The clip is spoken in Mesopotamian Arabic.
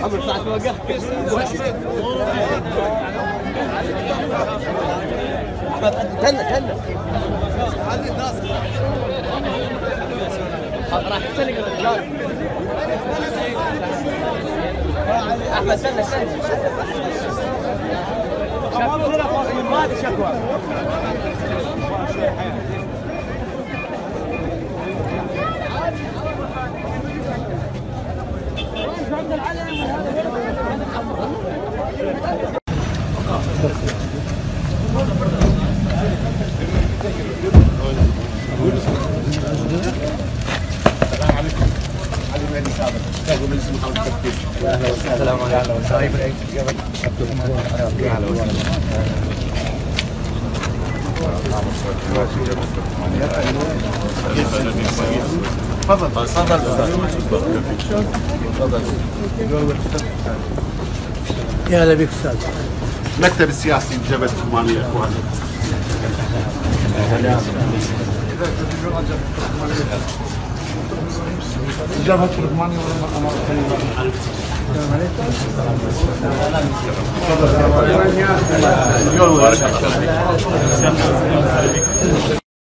عمر ساعة ما وقفت تهنى راح تسلق الرجال. احمد سنة ما ادري شكوى. السلام عليكم. تفضل يا هلا بك استاذ. المكتب السياسي بجبهة الثمانية يا اخواني. جبهة الثمانية ولا